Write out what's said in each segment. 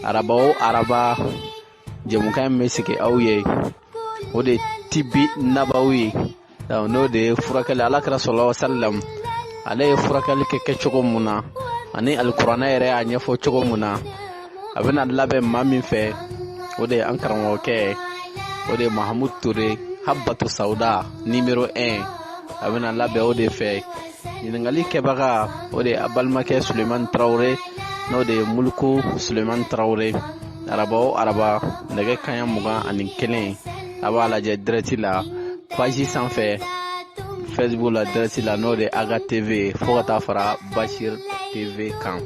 Araba o araba, jɛmukan in bɛ sigi aw ye, o de ye tibi nabawi ye, n'o de ye furakɛli. Ala kira sɔlɔ salam, ale ye furakɛli kɛ kɛcogo mun na, ani alikuranɛ yɛrɛ y'a ɲɛfɔ cogo mun na, a bɛna labɛn maa min fɛ, o de ye an karamɔgɔkɛ, o de ye Mahamudu Ture, Habatu Sawuda numéro 1. A bɛna labɛn o de fɛ. Ɲininkali kɛbaga, o de ye a balimakɛ Sulemani Tarawele, n'o de ye Muluku Sulemani Tarawele. Araba o araba, nɛgɛ kaɲa 21, a b'a lajɛ direct la page sanfɛ, Facebook la direct la, n'o de ye Aga TV, fo ka taa fara Bashir TV kan.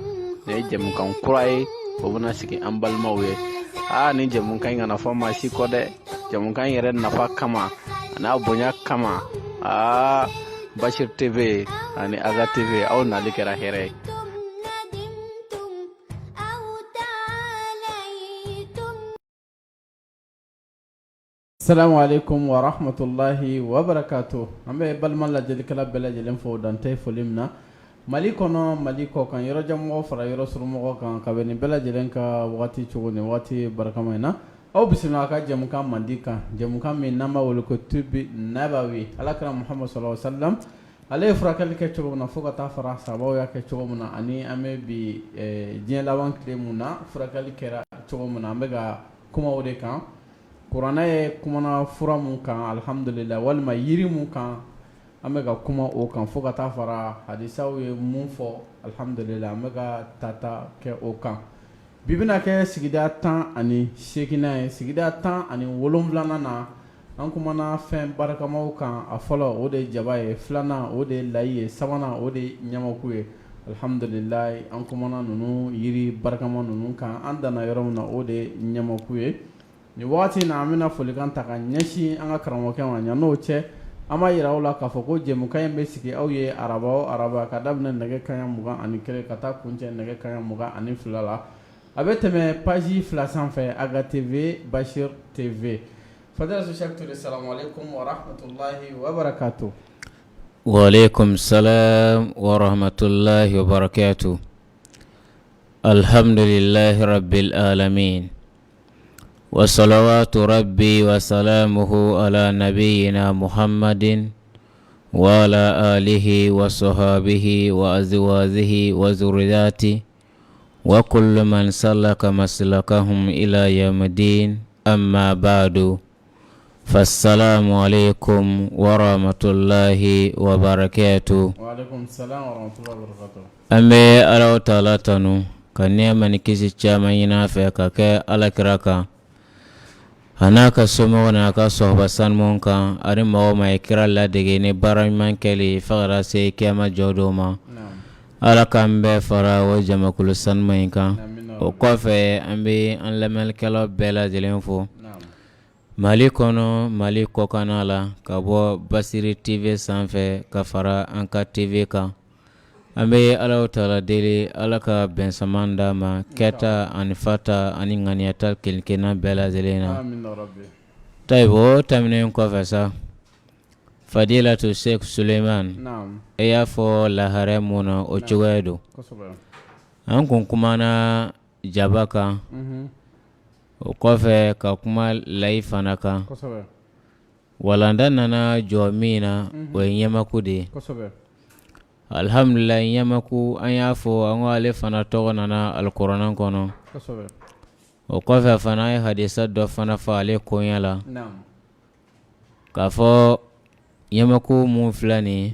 Nin ye jɛmukan kura ye, o bɛna sigi an balimaw ye. Aa, ni jɛmukan in kana fɔ maa si kɔ dɛ. Jɛmukan in yɛrɛ nafa kama, a n'a bonya kama, aa, Bashir TV ani Aga TV, aw nali kɛra hɛrɛ ye. Salamu aleykum wa rahmatulahi wa barakatu. An bɛ balima lajɛlikɛla bɛɛ lajɛlen fo, dan tɛ foli min na, Mali kɔnɔ, Mali kɔ kan, yɔrɔjanmɔgɔ fara yɔrɔ surunmɔgɔ kan, ka bɛn nin bɛɛ lajɛlen ka waati cogo ni waati barakama in na. Aw bisimila a ka jɛmukan mandi kan, jɛmukan min n'an b'a wele ko tibi nabawi. Ala kira Muhamadu salalahu alehi wasalam, ale ye furakɛli kɛ cogo min na, fo ka taa fara sahabaw y'a kɛ cogo min na, ani an bɛ bi diɲɛ laban tile mun na, furakɛli kɛra cogo min na, an bɛ ka kuma o de kan. Kuranɛ ye kumana fura mun kan, alihamdulila, walima yiri mun kan, an bɛ ka kuma o kan, fo ka taa fara hadisaw ye mun fɔ, alihamdulila, an bɛ ka tata kɛ o kan. Bi bɛna kɛ sigida 18nan ye. Sigida 17nan na, an kumana fɛn barikamaw kan. A fɔlɔ, o de ye jaba ye. Filanan, o de ye layi ye. Sabanan, o de ye ɲamaku ye. Alihamdulila, an kumana ninnu yiri barikama ninnu kan. An danna yɔrɔ min na, o de ye ɲamaku ye. Nin waati in na, an bɛna folikan ta ka ɲɛsin an ka karamɔgɔkɛ ma. Yan n'o cɛ, an b'a jira aw la k'a fɔ ko jɛmukan in bɛ sigi aw ye araba o araba, ka daminɛ nɛgɛ kaɲa 21 ka taa kuncɛ nɛgɛ kaɲa 22 la. A bɛ tɛmɛ page fila sanfɛ, Aga TV, Bashir TV. Fadilatu Cheikh Ture, salamu aleykum wa rahmatulahi wa barakatu. Waaleykum salam wa rahmatulahi wa barakatu. Alhamdulilahi rabbil alamin. Wa salawatu rabbi wa salamuhu ala nabiyina Muhammadin wa ala alihi wa sahabihi wa azwajihi wa zurriyati wa kullu man salaka maslakahum ila yawmiddin, amma ba'du, fassalamu alaikum wa rahmatullahi wa barakatuh. Wa alaikum salam wa rahmatullahi wa barakatuh. An bɛ Alahu taala tanu ka nɛɛma ni kisi caman ɲini a fɛ ka kɛ alakira kan, a n'a ka somɔgɔw n'a ka sɔhɔba sanumanw kan, ani mɔgɔ o maa ye kira ladege ni baara ɲuman kɛli fo ka taa se kiyama jɔ don ma. Ala k'an bɛɛ fara o jamakulu sanuman in kan. O kɔfɛ, an bɛ an lamɛnnikɛlaw bɛɛ lajɛlen fo Mali kɔnɔ, Mali kɔkanna la, ka bɔ Basiri TV sanfɛ ka fara an ka TV kan. An bɛ Alahu taala deli, Ala ka bɛnsaman d'an ma kɛta ani fata ani ŋaniyata kelenkelenna bɛɛ lajɛlen na. Tayibu, o tɛmɛnen kɔfɛ sa, Fadilatu Sheikh Suleiman, e y'a fɔ lahara mun na, o cogoya don. An kun kumana jaba kan, o kɔfɛ ka kuma layi fana kan. Walanda nana jɔ min na, o ye ɲamaku de ye. Alihamdulila, ɲamaku, an y'a fɔ an ko ale fana tɔgɔ nana alikuranɛ kɔnɔ. O kɔfɛ fana, an ye hadisa dɔ fana fɔ ale koɲɛ la, k'a fɔ ɲamaku mun filɛ nin ye,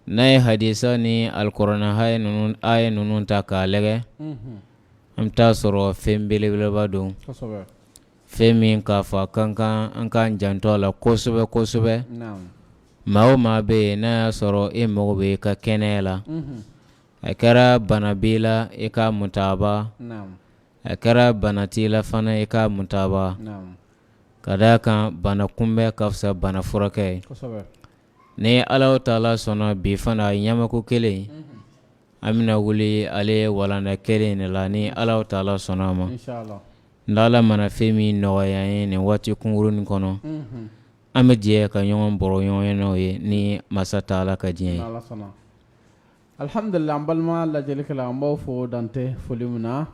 n'a ye hadisa ni alikuranɛ aya ninnu ta k'a lajɛ, an bɛ taa sɔrɔ fɛn belebeleba don, fɛn min k'a fɔ a ka kan an k'an janto a la kosɛbɛ kosɛbɛ. Maa o maa bɛ yen n'a y'a sɔrɔ e mago bɛ i ka kɛnɛya la, a kɛra bana b'i la, i k'a mutaba, a kɛra bana t'i la fana, i k'a mutaba, ka d'a kan bana kunbɛn ka fisa bana furakɛ ye. Ni Alahu taala sɔnna, bi fana ɲamaku kelen, an bɛna wuli ale walanda kelen de la, ni Alahu taala sɔnna a ma. Ni Ala mana fɛn min nɔgɔya an ye nin waati kunkurunnin kɔnɔ, an bɛ jɛ ka ɲɔgɔn baro ɲɔgɔn n'o ye, ni masa taala ka diɲɛ ye. Alihamdulila, an balima lajɛlikɛla, an b'aw fo dan tɛ foli min na.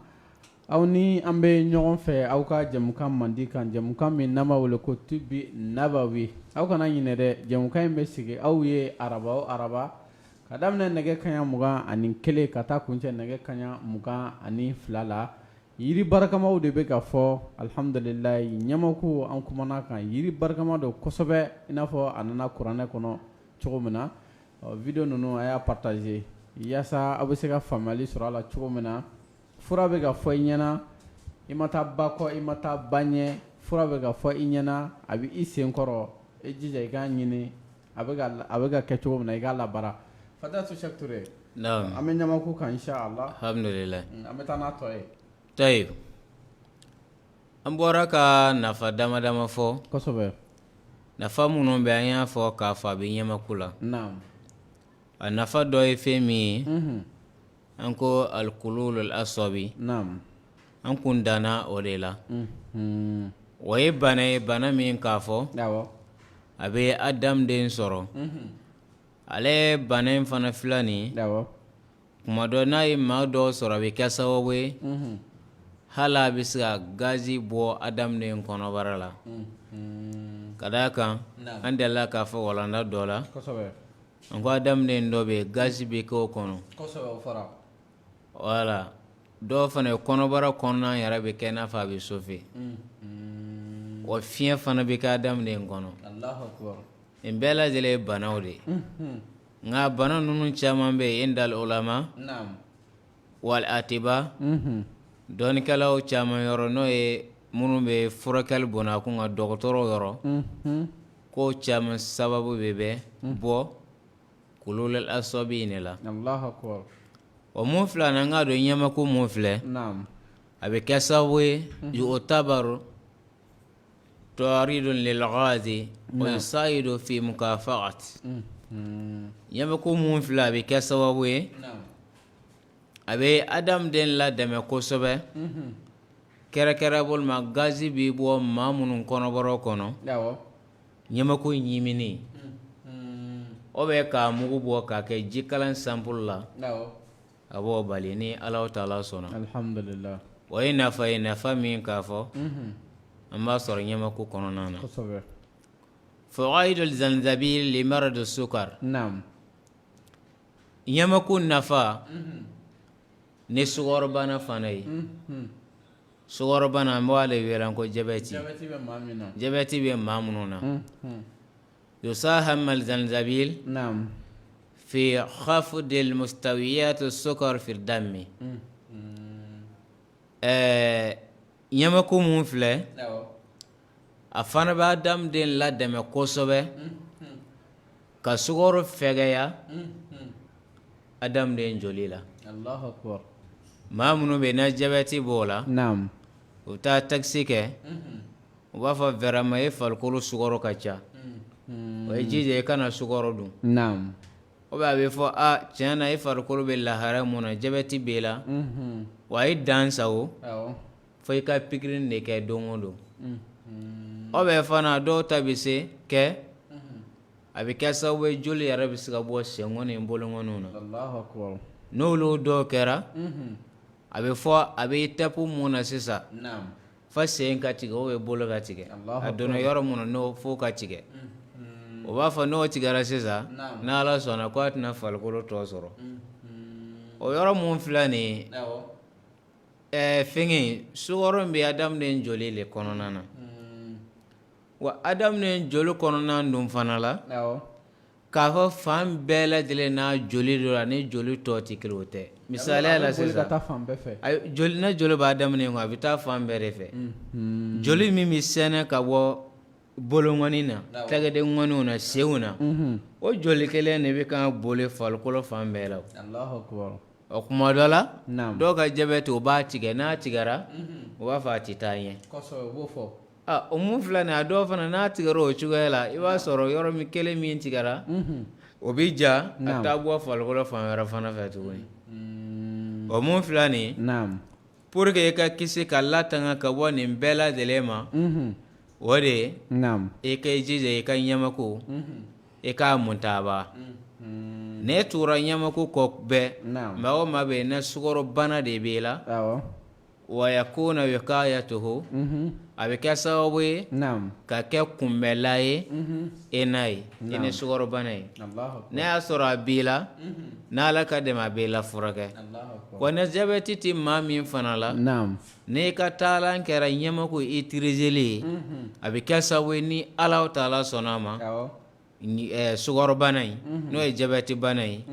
Aw ni an bɛ ɲɔgɔn fɛ aw ka jɛmukan mandi kan, jɛmukan min n'an b'a wele ko Tibi Nabawi. Aw kana ɲinɛ dɛ, jɛmukan in bɛ sigi aw ye araba o araba ka daminɛ nɛgɛ kaɲa 21 ka taa kuncɛ nɛgɛ kaɲa 22 la. Yiri barikamaw de bɛ ka fɔ, alihamudulilayi, ɲamaku an kumana kan, yiri barikama don kosɛbɛ i n'a fɔ a nana kuranɛ kɔnɔ cogo min na. Ɔ vidéo ninnu a y'a partager yaasa aw bɛ se ka faamuyali sɔrɔ a la cogo min na. Fura bɛ ka fɔ i ɲɛna, i ma taa ba kɔ, i ma taa ba ɲɛ, fura bɛ ka fɔ i ɲɛna, a bɛ i sen kɔrɔ, i jija i k'a ɲini, a bɛ ka kɛ cogo min na i k'a labaara. Fadilatu Sɛki Ture, naamu, an bɛ ɲamaku kan inshallah, alhamdulillah, an bɛ taa n'a tɔ ye. Tayib, an bɔra ka nafa dama dama fɔ, kosɛbɛ, nafa minnu bɛ an y'a fɔ k'a fɔ a bɛ ɲamaku la, naamu, a nafa dɔ ye fɛn min ye, unhun An ko alkululul asabi, naamu, an kun danna o de la, unhun, o ye bana ye bana min k'a fɔ, awɔ, a bɛ adamaden sɔrɔ, unhun, ale bana in fana filɛ nin ye, awɔ, tuma dɔ n'a ye maa dɔw sɔrɔ a bɛ kɛ sababu ye, unhun, hali a bɛ se ka gazi bɔ adamaden kɔnɔbara la, unhun, ka d'a kan an delila k'a fɔ walanda dɔ la, kosɛbɛ An ko adamaden dɔ bɛ yen gazi bɛ kɛ o kɔnɔ, kosɛbɛ o fɔra, voilà dɔw fana ye kɔnɔbara kɔnɔna yɛrɛ bɛ kɛ i n'a fɔ a bɛ chauffer, unhun, wa fiɲɛ fana bɛ kɛ adamaden kɔnɔ, Alahu akibaru, nin bɛɛ lajɛlen ye banaw de ye, unhun, nka bana ninnu caman bɛ yen indal ulama, naamu, wal atiba, unhun, dɔnnikɛlaw caman yɔrɔ n'o ye minnu bɛ furakɛli bɔnna kun ka dɔgɔtɔrɔw yɔrɔ, unhun Ko caman sababu bɛ bɛ bɔ kululul asabi in de la. Alahu akibaru. O mun filɛ an k'a dɔn ɲamaku mun filɛ, naamu, a bɛ kɛ sababu ye yu'tabaru taridun lil ghazi wa yusa'idu fi mukafa'ati, unhun, ɲamaku mun filɛ a bɛ kɛ sababu ye, naamu, a bɛ adamaden ladɛmɛ kosɛbɛ, unhun Kɛrɛkɛrɛ bolo ma gazi bɛ bɔ maa minnu kɔnɔbara kɔnɔ, awɔ, ɲamaku ɲimini ou bien k'a mugu bɔ k'a kɛ jikalan simple la, awɔ, a b'o bali ni Alahu taala sɔnna, alihamudulila, o ye nafa ye nafa min k'a fɔ, unhun, an b'a sɔrɔ ɲamaku kɔnɔna na, kosɛbɛ, fawaidul zanzabil limaradu sukar, naamu, ɲamaku nafa, unhun Ni sukarobana fana ye sukarobana an b'ale wele ko jabɛti jabɛti bɛ maa minnu na yusahamul zanzabil fi khafdil mustawiyati sukar fi dami ɛɛ ɲamaku mun filɛ a fana bɛ adamaden ladɛmɛ kosɛbɛ ka sukaro fɛgɛya adamaden joli la maa minnu bɛ na jabɛti b'o la u bɛ taa test kɛ u b'a fɔ vraiment e farikolo sukaro ka ca o ye jija i kana sukaro dun ou bien a bɛ fɔ a tiɲɛ na e farikolo bɛ lahara mun na jabɛti b'e la wa i dan sago fo i ka pikiri de kɛ don o don ou bien fana dɔw ta bɛ se kɛ a bɛ kɛ sababu ye joli yɛrɛ bɛ se ka bɔ senkɔni ni bolonkɔniw na n'olu dɔw kɛra a bɛ fɔ a bɛ étape mun na sisan fo sen ka tigɛ ou bien bolo ka tigɛ a donna yɔrɔ min na n'o fo ka tigɛ o b'a fɔ n'o tigɛra sisan n'Ala sɔnna k'a tɛna farikolo tɔ sɔrɔ o yɔrɔ mun filɛ nin ye fɛnkɛ sukaro bɛ adamaden joli de kɔnɔna na wa adamaden joli kɔnɔna dun fana la k'a fɔ fan bɛɛ lajɛlen n'a joli don a ni joli tɔ tɛ kelen o tɛ misaliya la sisan joli ne joli bɛ adamaden kɔnɔ a bɛ taa fan bɛɛ de fɛ joli min bɛ sɛnɛ ka bɔ bolonkɔni na tɛgɛdenkɔniw na senw na o joli kelen de bɛ ka boli farikolo fan bɛɛ la o kuma dɔ la dɔw ka jabɛti o b'a tigɛ n'a tigɛra o b'a fɔ a tɛ taa ɲɛ o mun filɛ nin a dɔw fana n'a tigɛra o cogoya la i b'a sɔrɔ yɔrɔ min kelen min tigɛra o bɛ ja a taa bɔ farikolo fan wɛrɛ fana fɛ tuguni o mun filɛ nin pour que i ka kisi ka latanga ka bɔ nin bɛɛ lajɛlen ma o de ye i ka i jija i ka ɲamaku i k'a mutaba n'e tugura ɲamaku kɔ bɛɛ maa o maa bɛ yen ne sukarobana de b'e la. Wa yakuna wiqayatuhu a bɛ kɛ sababu ye ka kɛ kunbɛla ye e n'a ye i ni sukarobana ye n'a y'a sɔrɔ a b'i la n'Ala ka dɛmɛ a b'i la furakɛ wa ni jabɛti tɛ maa min fana la n'i ka taalan kɛra ɲamaku utiliseli ye a bɛ kɛ sababu ye ni Ala taala sɔnna a ma Sukarobana in n'o ye jabɛti bana ye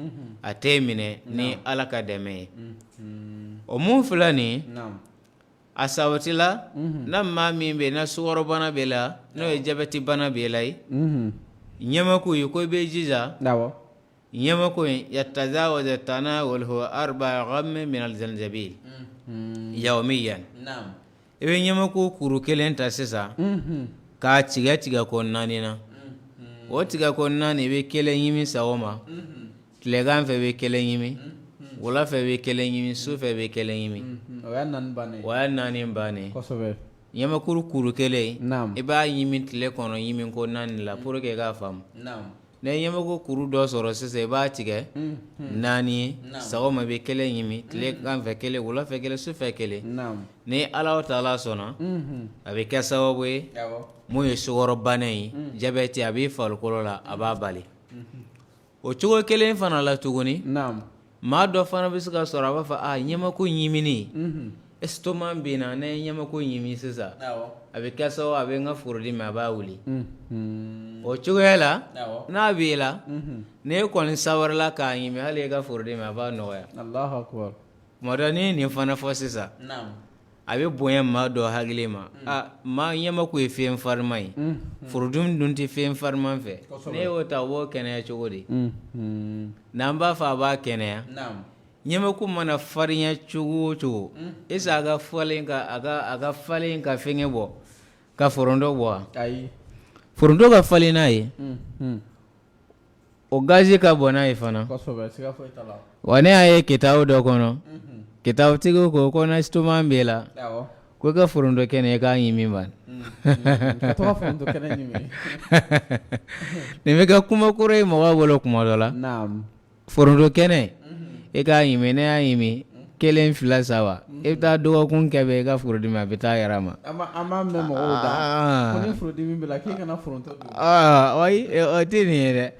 a tɛ minɛ ni Ala ka dɛmɛ ye o mun filɛ nin a sabatila na maa min bɛ na sukarobana b'e la n'o ye jabɛti bana b'e la ye ɲamaku ye ko i bɛ jija ɲamaku in yatazawadu tanawuluhu arba ghammin minal zanjabil yawmiyan I bɛ ɲamaku kuru kelen ta sisan k'a tigɛ tigɛ ko naani na o tigɛ ko naani i bɛ kelen ɲimi sɔgɔma tilegan fɛ i bɛ kelen ɲimi wula fɛ i bɛ kelen ɲimi su fɛ i bɛ kelen ɲimi o y'a naani bannen ɲamakuru kuru kelen i b'a ɲimi tile kɔnɔ ɲimi ko naani la pour que i k'a faamu N'i ye ɲamaku kuru dɔ sɔrɔ sisan i b'a tigɛ naani ye sɔgɔma i bɛ kelen ɲimi tilegan fɛ kelen wula fɛ kelen su fɛ kelen ni Ala taala sɔnna a bɛ kɛ sababu ye mun ye sukarobana ye jabɛti a b'i farikolo la a b'a bali o cogo kelen fana la tuguni maa dɔ fana bɛ se ka sɔrɔ a b'a fɔ a ɲamaku ɲimini estomac bɛ n na ne ye ɲamaku ɲimi sisan a bɛ kɛ sababu a bɛ n ka furudimi a b'a wuli o cogoya la n'a b'i la n'e kɔni sabarila k'a ɲimi hali i ka furudimi a b'a nɔgɔya tuma dɔ n'i ye nin fana fɔ sisan a bɛ bonya maa dɔ hakili ma maa ɲamaku ye fɛn farima ye furudimi dun tɛ fɛn farima fɛ n'e y'o ta o b'o kɛnɛya cogo di n'an b'a fɔ a b'a kɛnɛya ɲamaku mana farinya cogo o cogo est-ce a ka falen ka a ka falen ka fɛngɛ bɔ ka foronto bɔ wa ayi foronto ka falen n'a ye o gazi ka bon n'a ye fana wa ne y'a ye kitabu dɔ kɔnɔ kitabutigiw ko ko ni estomac b'e la ko i ka foronto kɛnɛ i k'a ɲimi ban nin bɛ kɛ kuma kɔrɔ ye mɔgɔw bolo kuma dɔ la foronto kɛnɛ i k'a ɲimi n'i y'a ɲimi kelen fila saba i bɛ taa dɔgɔkun kɛ bɛ i ka furudimi a bɛ taa yɛrɛ ma an b'a mɛn mɔgɔw da ko ni furudimi b'i la k'i kana foronto dun ayi o tɛ nin ye dɛ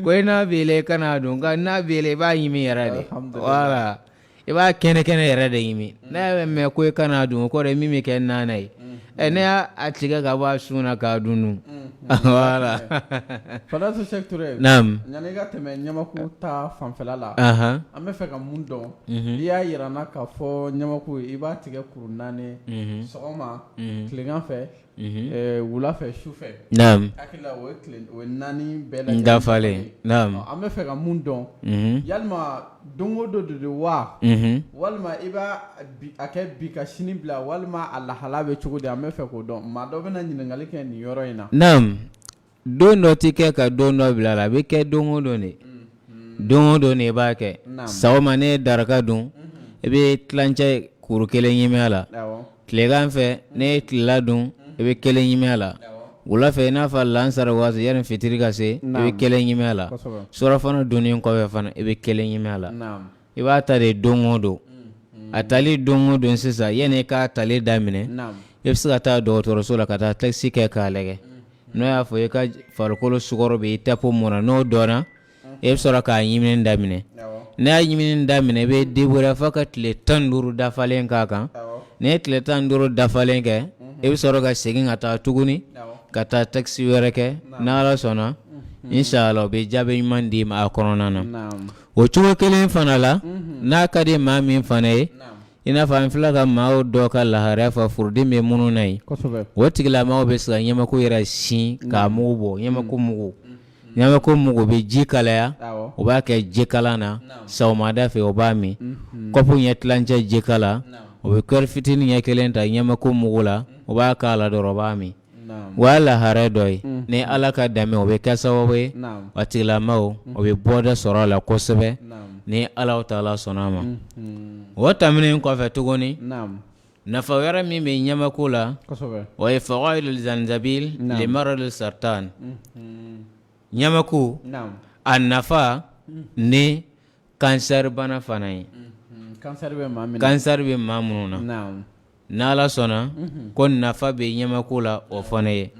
ko i n'a b'i la i kan'a dun nka n'a b'i la i b'a ɲimi yɛrɛ de voilà i b'a kɛnɛ kɛnɛ yɛrɛ de ɲimi n'a y'a mɛn ko i kan'a dun o kɔrɔ ye min bɛ kɛ nana ye ɛ ne y'a tigɛ ka bɔ a sun na k'a dun dun voilà Fadilatu Sɛki Ture naamu yanni i ka tɛmɛ ɲamaku ta fanfɛla la an bɛ fɛ ka mun dɔn i y'a jira n na k'a fɔ ɲamaku i b'a tigɛ kuru naani sɔgɔma tilegan fɛ wula fɛ su fɛ hakili la o ye naani bɛɛ dafalen an bɛ fɛ ka mun dɔn yalima don o don de don wa walima i b'a a kɛ bi ka sini bila walima a lahala bɛ cogo di an bɛ fɛ k'o dɔn maa dɔ bɛna ɲininkali kɛ nin yɔrɔ in na naamu don dɔ tɛ kɛ ka don dɔ bila a la a bɛ kɛ don o don de don o don de i b'a kɛ sɔgɔma n'i ye daraka dun i bɛ tilancɛ kuru kelen ɲimi a la tilegan fɛ n'i ye tilela dun i bɛ kelen ɲimi a la wula fɛ i n'a fɔ lansara waati yanni fitiri ka se i bɛ kelen ɲimi a la surafana dunnen kɔfɛ fana i bɛ kelen ɲimi a la i b'a ta de don o don a tali don o don sisan yanni i k'a tali daminɛ i bɛ se ka taa dɔgɔtɔrɔso la ka taa test kɛ k'a lajɛ n'o y'a fɔ i ka farikolo sukaro bɛ étape mun na n'o dɔnna e bɛ sɔrɔ k'a ɲimini daminɛ n'i y'a ɲimini daminɛ i bɛ débrouiller fo ka tile 15 dafalen k'a kan n'i ye tile 15 dafalen kɛ i bɛ sɔrɔ ka segin ka taa tuguni ka taa test wɛrɛ kɛ n'Ala sɔnna inshallah o bɛ jaabi ɲuman d'i ma a kɔnɔna na o cogo kelen fana la n'a ka di maa min fana ye i n'a fɔ an filɛ ka maaw dɔ ka laharaya fɔ furudimi bɛ minnu na yen o tigilamaaw bɛ se ka ɲamaku yɛrɛ sin k'a mugu bɔ ɲamaku mugu ɲamaku mugu bɛ ji kalaya u b'a kɛ jikalan na sɔgɔmada fɛ o b'a min kɔpu ɲɛ tilancɛ jikalan o bɛ cuillère fitinin ɲɛ kelen ta ɲamaku mugu la o b'a k'a la dɔrɔn o b'a min o y'a lahara dɔ ye ni Ala ka dɛmɛ o bɛ kɛ sababu ye a tigilamaaw o bɛ bɔda sɔrɔ a la kosɛbɛ ni Ala taala sɔnna a ma o tɛmɛnen kɔfɛ tuguni nafa wɛrɛ min bɛ ɲamaku la o ye fawaidul zanjabil limaradi saratan ɲamaku a nafa ni kansɛri bana fana ye kansɛri bɛ maa minnu na. N'Ala sɔnna ko nafa bɛ ɲamaku la o fana ye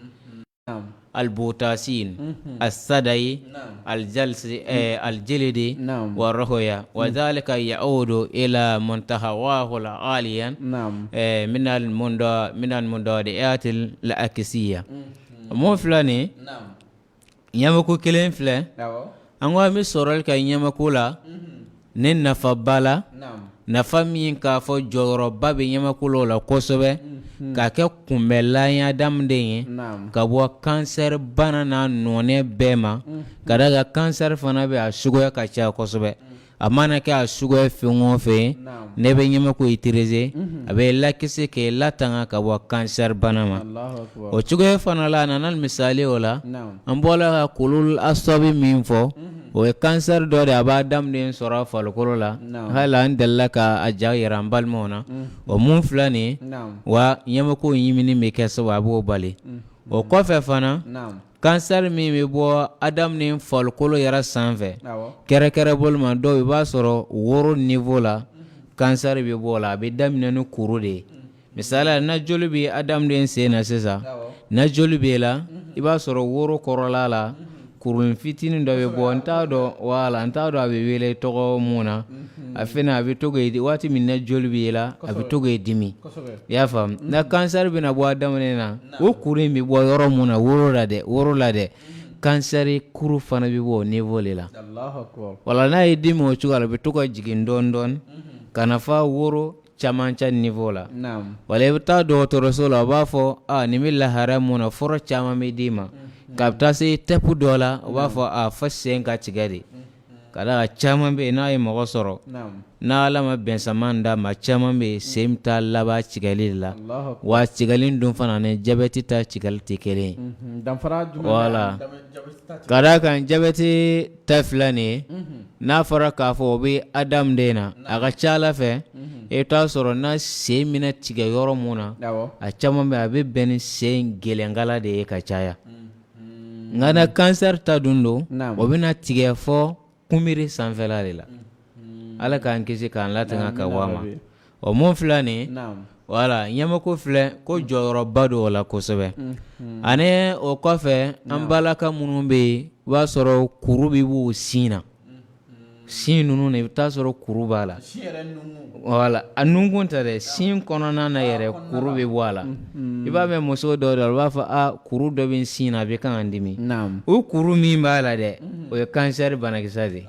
alibutasin asadayi alijilidi wa ruya wa zalika yaudu ila muhtawahu aliya minal mudadiatil akisiya mun filɛ nin ɲamaku kelen filɛ an ko an bɛ sɔrɔli kɛ ɲamaku la ni nafaba la nafa min k'a fɔ jɔyɔrɔba bɛ ɲamaku la o la kosɛbɛ k'a kɛ kunbɛlan ye adamaden ye ka bɔ kansɛri bana n'a nɔnɛ bɛɛ ma ka d'a kan kansɛri fana bɛ a suguya ka ca kosɛbɛ a mana kɛ a suguya fɛn o fɛn ye n'i bɛ ɲamaku utiliser a bɛ lakisi k'i latanga ka bɔ kansɛri bana ma o cogoya fana la a nana misali o la an bɔra ka kulul asabi min fɔ o ye kansɛri dɔ de a b'a adamaden sɔrɔ a farikolo la hali an delila ka a ja yira an balimaw na o mun filɛ nin ye wa ɲamaku ɲimini bɛ kɛ sababu a b'o bali o kɔfɛ fana Kansɛri min bɛ bɔ adamaden farikolo yɛrɛ sanfɛ kɛrɛkɛrɛ bolo ma dɔw i b'a sɔrɔ woro niveau la kansɛri bɛ bɔ o la a bɛ daminɛ ni kuru de ye misali la na joli bɛ adamaden sen na sisan na joli b'e la i b'a sɔrɔ woro kɔrɔla la kurun fitinin dɔ bɛ bɔ n t'a dɔn wala n t'a dɔn a bɛ wele tɔgɔ mun na a fana a bɛ to waati min na joli bɛ la a bɛ to k'i dimi i y'a faamu na kansɛri bɛna bɔ adamaden na o kuru in bɛ bɔ yɔrɔ mun na woro la dɛ woro la dɛ kansɛri kuru fana bɛ bɔ o niveau de la wala n'a y'i dimi o cogo la a bɛ to ka jigin dɔɔnin dɔɔnin ka na fo woro camancɛ niveau la wala i bɛ taa dɔgɔtɔrɔso la u b'a fɔ aa nin bɛ lahara mun na fura caman bɛ d'i ma ka taa se étape dɔ la u b'a fɔ a fo sen ka tigɛ de ka d'a kan caman bɛ yen n'a ye mɔgɔ sɔrɔ n'Ala ma bɛnsama d'a ma caman bɛ yen sen bɛ taa laban tigɛli de la wa tigɛli dun fana ni jabɛti ta tigɛli tɛ kelen ye wala ka d'a kan jabɛti ta filɛ nin ye n'a fɔra k'a fɔ o bɛ adamaden na a ka ca Ala fɛ i bɛ t'a sɔrɔ n'a sen bɛna tigɛ yɔrɔ mun na a caman bɛ a bɛ bɛn ni sen gɛlɛnkala de ye ka caya nka na kansɛri ta dun don o bɛna tigɛ fɔ kunbiri sanfɛla de la Ala k'an kisi k'an latanga ka bɔ a ma o mun filɛ nin wala ɲamaku filɛ ko jɔyɔrɔba don o la kosɛbɛ ani o kɔfɛ an balaka minnu bɛ yen i b'a sɔrɔ kuru bɛ b'u sin na sin ninnu i bɛ taa sɔrɔ kuru b'a la wala a nunkun tɛ dɛ sin kɔnɔna na yɛrɛ kuru bɛ bɔ a la i b'a mɛn muso dɔw da u b'a fɔ a kuru dɔ bɛ sin na a bɛ kan ka n dimi o kuru min b'a la dɛ o ye kansɛri banakisɛ de ye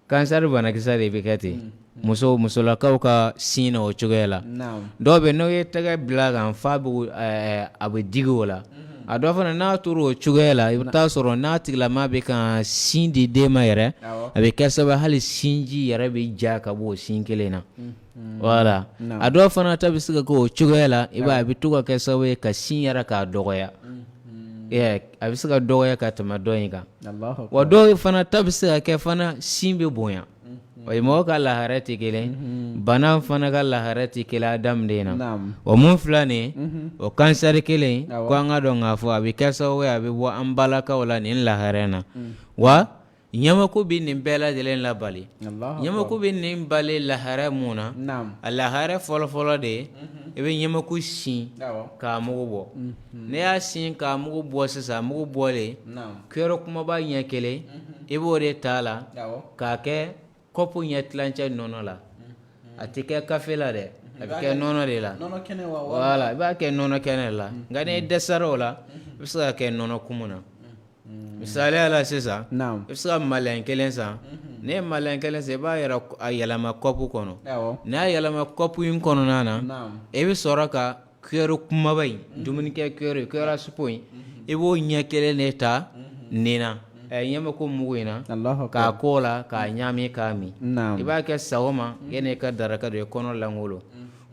kansɛri banakisɛ de bɛ kɛ ten muso musolakaw ka sin na o cogoya la dɔw bɛ n'o ye tɛgɛ bila kan f'a bɛ a bɛ digi o la a dɔ fana n'a tora o cogoya la i bɛ taa sɔrɔ n'a tigilama bɛ ka sin di den ma yɛrɛ a bɛ kɛ sababu hali sinji yɛrɛ bɛ ja ka bɔ o sin kelen na wala a dɔw fana ta bɛ se ka kɛ o cogoya la i b'a a bɛ to ka kɛ sababu ye ka sin yɛrɛ k'a dɔgɔya a bɛ se ka dɔgɔya ka tɛmɛ dɔ in kan wa dɔw fana ta bɛ se ka kɛ fana sin bɛ bonya o ye mɔgɔ ka lahara tɛ kelen bana fana ka lahara tɛ kelen adamaden na o mun filɛ nin o kansɛri kelen ko an ka dɔn k'a fɔ a bɛ kɛ sababu ye a bɛ bɔ an balakaw la nin lahara in na wa ɲamaku bɛ nin bɛɛ lajɛlen labali ɲamaku bɛ nin bali lahara mun na a lahara fɔlɔfɔlɔ de ye i bɛ ɲamaku sin k'a mugu bɔ n'i y'a sin k'a mugu bɔ sisan mugu bɔlen cuillère kumaba ɲɛ kelen i b'o de ta a la k'a kɛ kɔpu ɲɛ tilancɛ nɔnɔ la a tɛ kɛ kafe la dɛ a bɛ kɛ nɔnɔ de la wala i b'a kɛ nɔnɔ kɛnɛ la nka n'i dɛsɛra o la i bɛ se ka kɛ nɔnɔ kumu na misaliya la sisan i bɛ se ka malɛn kelen san n'i ye malɛn kelen san i b'a yɛrɛ a yɛlɛma kɔpu kɔnɔ n'i y'a yɛlɛma kɔpu in kɔnɔna na i bɛ sɔrɔ ka cuillère kumaba in dumunikɛ cuillère cuillère à soupe in i b'o ɲɛ kelen de ta nin na ɲamaku mugu in na k'a k'o la k'a ɲaami k'a min i b'a kɛ sɔgɔma yanni i ka daraka dun i kɔnɔ lankolon